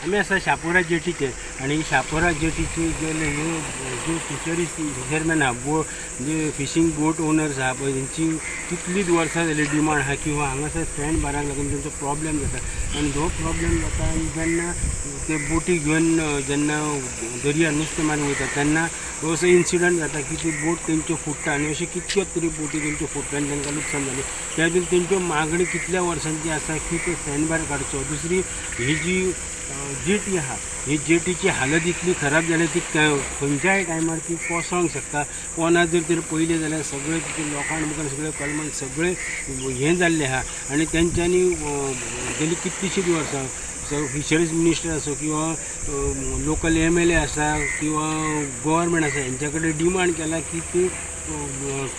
आमी आसा शापोरा जेटीचेर आनी शापोरा जेटीची जे ह्यो ज्यो फिशरीज फिशरमॅन आहा बो जे फिशींग बोट ओनर्स आहा पळय, तेंची कितलींच वर्सां जाली डिमांड आहा की हो हांगासर सँड बाराक लागून तेंचो प्रॉब्लेम जाता आनी हो प्रॉब्लेम जाता आनी जेन्ना ते बोटी घेवन जेन्ना दर्यार नुस्तें मारूंक वयता तेन्ना असो इन्सिडंट जाता की ती बोट तेंच्यो फुट्टा आनी अश्यो कितक्यो तरी बोटी तेंच्यो फुट्टा आनी तांकां लुकसाण जालें. त्या खातीर तेंच्यो मागणी कितल्या वर्सांची आसा की तो सँड बार काडचो. दुसरी ही जी जेटी आहा ही जेटीची हालत इतली खराब जाल्या ती खंयच्याय टायमार ती कोसळोंक शकता. पोना जर तर पळयलें जाल्यार सगळें तितून लोखण बिखण सगळें कलमान सगळें हें जाल्लें आहा आनी तेंच्यांनी गेली कितलींशींच वर्सां फिशरीज मिनिस्टर आसूं किंवा लोकल एम एल ए आसा किंवा गोवोरमेंट आसा हेंच्या कडेन डिमांड केला की ती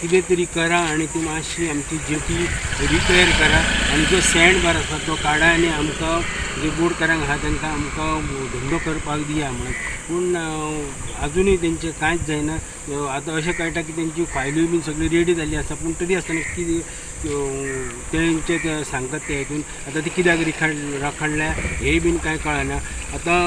कितें तरी करा आनी ती मातशी आमची जेटी रिपेर करा आनी जो सँड बार आसा तो काडा आनी आमकां जे बोटकारांक आहा तांकां आमकां धंदो करपाक दिया म्हणून. पूण आजुनूय तेंचें कांयच जायना. आतां अशें कळटा की तेंची फायलूय बीन सगळी रेडी जाल्ली आसा, पूण तरी आसतना कितें तेंचे ते सांगतात ते हितून आतां ती कित्याक रखडल्या हें बीन कांय कळना. आतां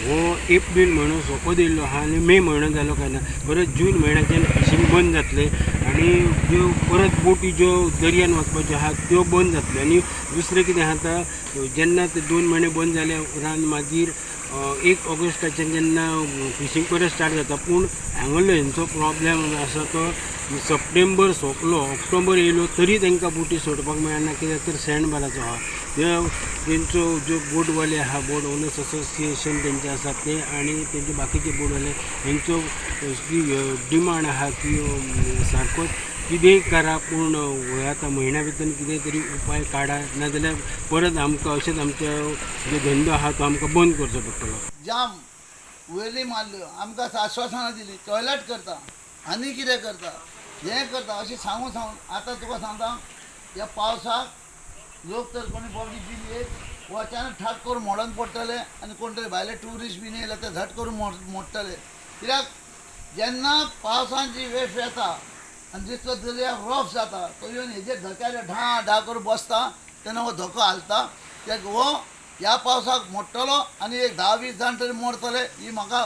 हो एप्रील म्हयनो सोंपत येयल्लो आहा आनी मे म्हयनो जालो काय ना, परत जून म्हयन्याच्यान फिशींग बंद जातलें आनी ज्यो परत बोटी ज्यो दर्यान वचपाच्यो आहा त्यो बंद जातल्यो. आनी दुसरें कितें आहा, आतां जेन्ना ते 2 म्हयने बंद जाले उपरांत मागीर 1 ऑगस्टाच्यान जेन्ना फिशींग परत स्टार्ट जाता, पूण हांगासरलो हेंचो प्रॉब्लेम आसा तो सप्टेंबर सोंपलो ऑक्टोबर येयलो तरी तांकां बोटी सोडपाक मेळना, कित्याक तर सँड बाराचो आहा. तेंचो ज्यो बोटवाले आहा, बोट ओनर्स असोसिएशन तेंचे आसा ते आनी तेंचे बाकीचे बोटवाले हेंचो डिमांड आहा की सारकोच कितेंय करा, पूण हे आतां म्हयन्या भितर कितें तरी उपाय काडा, नाजाल्यार परत आमकां अशेंच आमचो जो धंदो आहा तो आमकां बंद करचो पडटलो. जाम वयली मारल्यो, आमकां आश्वासनां दिली, टॉयलेट करता आनी कितें करता हें करता अशें सांगून सांगून आतां तुका सांगता, ह्या पावसाक लोक तर कोणी पब्लीक दिली वो अचानक ठाक करून मोडून पडटले आनी कोण तरी भायले ट्युरिस्ट बीन येयले ते झट करून मोडटले. कित्याक जेन्ना पावसान जी वेफ येता आनी जितलो दर्या रफ जाता तो येवन हेजेर धक्यार ढा ढा करून बसता तेन्ना हो धको हालता, ते हो ह्या पावसाक मोडटलो आनी एक 10-20 जाण तरी मरतले ही म्हाका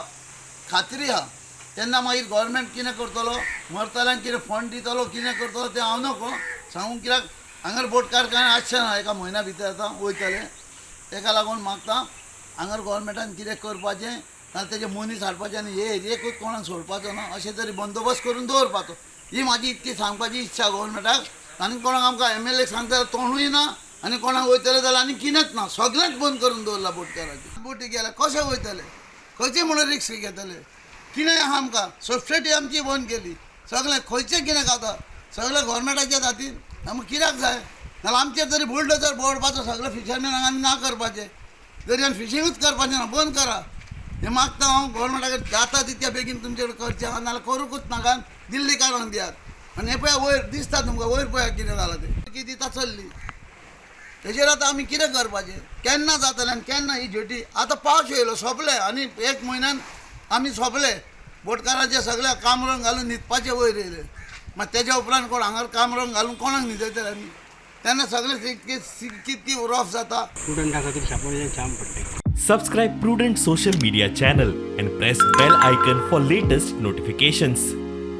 खात्री आहा. तेन्ना मागीर गव्हर्मेंट कितें करतलो, मरतल्यांक कितें फंड दितलो कितें करतलो तें हांव नको सांगूंक, कित्याक हांगार बोटकार कांय आसचें ना एका म्हयन्या भितर आतां वयतले. तेका लागून मागता हांगार गव्हर्मेंटान कितें करपाचें, नाल्यार तेजे मनीस हाडपाचे आनी हे एरियेकूच कोणाक सोडपाचो ना अशें तरी बंदोबस्त करून दवरपाचो, ही म्हाजी इतकी सांगपाची इच्छा गव्हर्मेंटाक. आनी कोणाक आमकां एम एल एक सांगता जाल्यार तोंडूय ना आनी कोणाक वयतले जाल्यार आनी कितेंच ना, सगळेंच बंद करून दवरलां बोटकाराचें. बोटी गेल्या कशें वयतले, खंयचे म्हणून रिस्क घेतले, कितें आहा आमकां सबसिडी आमची बंद केली, सगळें खंयचें कितें गावता सगळें गव्हर्मेंटाच्याच हातीन, आमकां कित्याक जाय. नाल्यार आमचेर तरी बुलडोजर दवरपाचो सगळें फिशरमॅनाक आमी ना करपाचें, दर्यान फिशिंगूच करपाचें ना, बंद करा हें मागता हांव गव्हर्मेंटा कडेन. जाता तितक्या बेगीन तुमचे कडेन करचें आहा, नाल्यार करूंकूच नाका, दिल्लीकारांक दियात. आनी हें पळया वयर दिसता तुमकां, वयर पळया कितें जालां तें, की दिता चल्ली तेजेर आतां आमी कितें करपाचें, केन्ना जातलें आनी केन्ना ही जेटी. आतां पावस येयलो सोंपले आनी 1 म्हयन्यान आमी सोंपले, बोटकाराचें सगळें कामरण घालून न्हिदपाचें वयर येयलें. मागीर तेज्या उपरांत कोण हांगार कामरण घालून कोणाक न्हिदयतले आमी, तेन्ना सगळें कितकी रफ जाता. स्टुडंटा खातीर शापोरा जाम पडटा. Subscribe Prudent Social Media channel and press bell icon for latest notifications.